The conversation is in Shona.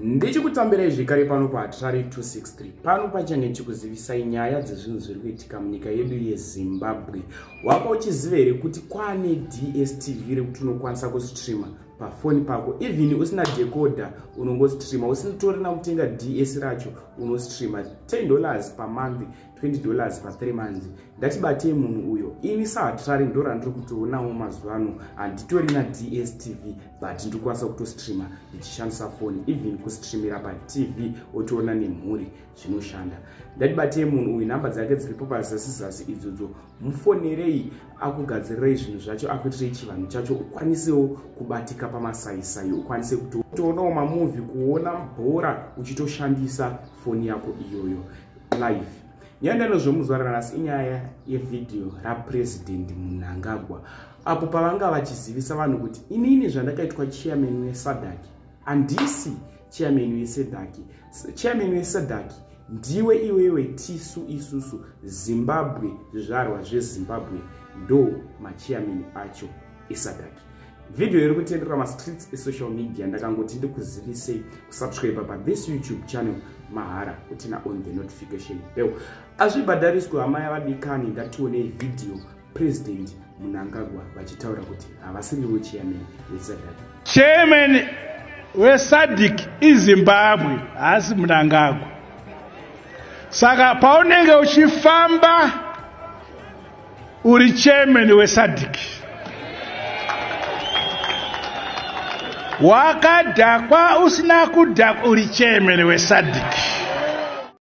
Ndichikutambirai zvekare pano paHatirari 263 pano pachange ndichikuzivisai nyaya dzezvinhu zviri kuitika munyika yedu yeZimbabwe. Wanga uchiziva here kuti kwane DSTV rekuti unokwanisa kustreama pafoni pako even usina decoder, unongostreama usitorina kutenga DS racho, unostreama $10 pamonth, $20 pa3 months. Ngatibatei munhu uyo. Ini saHatirari ndo randiri kutoonawo mazuva ano, handitorina DSTV but ndikukwanisa kutostreama ndichishandisa foni, even kustreamira paTV otoona nemhuri, zvinoshanda. Ngatibatei munhu uyu, nhamba dzake dziripo pazasi zasi idzodzo, mufonerei akugadzirirei zvinhu zvacho, akuitirei chivanhu chacho, ukwanisewo kubatika pamasaisai, ukwanise kutoonawo mamovie, kuona bhora uchitoshandisa foni yako iyoyo live. Nyaya ndanozvomuzuva ranhasi inyaya yevhidhiyo raPurezidendi Mnangagwa apo pavanga vachizivisa vanhu kuti inini zvandakaitwa chairman weSADC, handisi chairman weSADC. Chairman weSADC ndiwe iwewe, tisu isusu Zimbabwe, zvizvarwa zveZimbabwe ndo machairman acho eSADC. Vhidhiyo iri kutenderera mastreets esocial media. Ndakangoti ndikuzivisei kusubscribe pathis YouTube channel mahara, uturn on the notification bell, azvibhadhariswe hama yavadikani. Ngationei vhidhiyo, President Mnangagwa vachitaura kuti havasiriwo chairman weSADC. Chairman weSADC iZimbabwe, haasi Mnangagwa. Saka paunenge uchifamba uri chairman weSADC, wakadhakwa, usina kudhakwa, uri chairman weSADC.